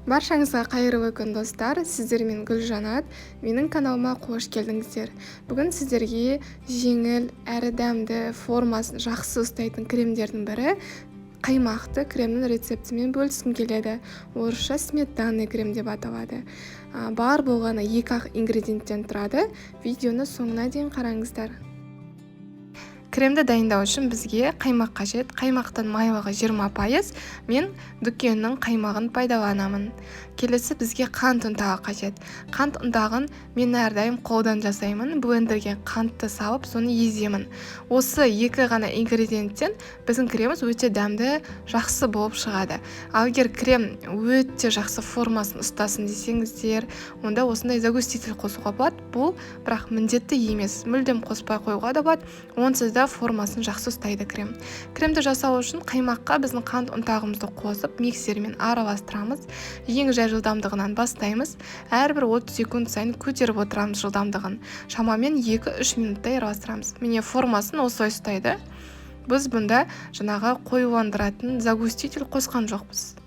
Баршаңызға қайырлы күн, достар! Сіздермен Гүлжанат. Менің каналыма қош келдіңіздер! Бүгін сіздерге жеңіл әрі дәмді, формасын жақсы ұстайтын кремдердің бірі қаймақты кремнің рецептімен бөліскім келеді. Орысша сметанный крем деп аталады. Бар болғаны екі-ақ ингредиенттен тұрады. Видеоны соңына дейін қараңыздар. Кремді дайындау үшін бізге қаймақ қажет. Қаймақтың майлығы 20%. Мен дүкеннің қаймағын пайдаланамын. Келесі бізге қант ұнтағы қажет. Қант ұнтағын мен әрдайым қолдан жасаймын. Блендерге қантты салып, соны еземін. Осы екі ғана ингредиенттен біздің креміміз өте дәмді, жақсы болып шығады. Ал егер крем өте жақсы формасын ұстасын десеңіздер, онда осындай загуститель қосуға болады. Бұл бірақ міндетті емес, мүлдем қоспай қоюға да болады. Онсыз да формасын жақсы ұстайды крем. Кремді жасау үшін қаймаққа біздің қант ұнтағымызды қосып, миксермен араластырамыз. Ең жай жылдамдығынан бастаймыз. Әрбір 30 секунд сайын көтеріп отырамыз жылдамдығын. Шамамен 2-3 минуттай араластырамыз. Міне, формасын осылай ұстайды. Біз бұнда жаңағы қоюландыратын загуститель қосқан жоқпыз.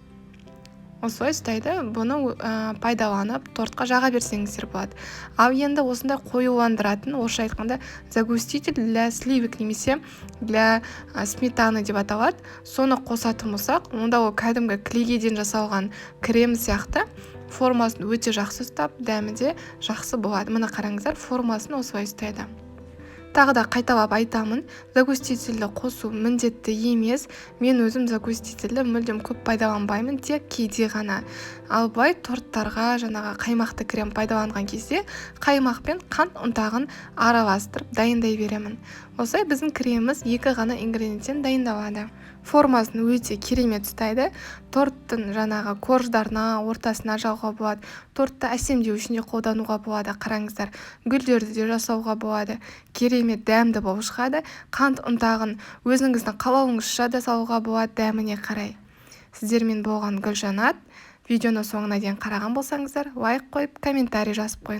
Осылай ұстайды. Бұны пайдаланып, тортқа жаға берсеңіздер болады. Ал енді осындай қоюландыратын, орысша айтқанда загуститель для сливок немесе для сметаны деп аталады, соны қосатын болсақ, онда ол кәдімгі кілегейден жасалған крем сияқты формасын өте жақсы ұстап, дәмі де жақсы болады. Міне, қараңыздар, формасын осылай ұстайды. Тағы да қайталап айтамын, загустительді қосу міндетті емес. Мен өзім загустительді мүлдем көп пайдаланбаймын, тек кейде ғана. Ал былай торттарға жаңағы қаймақты крем пайдаланған кезде қаймақ пен қант ұнтағын араластырып дайындай беремін. Осылай біздің креміміз екі ғана ингредиенттен дайындалады. Формасын өте керемет ұстайды. Торттың жаңағы корждарына, ортасына жағуға болады. Тортты әсемдеу үшін де қолдануға болады. Қараңыздар, гүлдерді де жасауға болады. Керемет дәмді болып шығады. Қант ұнтағын өзіңіздің қалауыңызша да салуға болады, дәміне қарай. Сіздермен болған Гүлжанат. Видеоны соңына дейін қараған болсаңыздар, лайк қойып, комментарий жазып қойыңыз.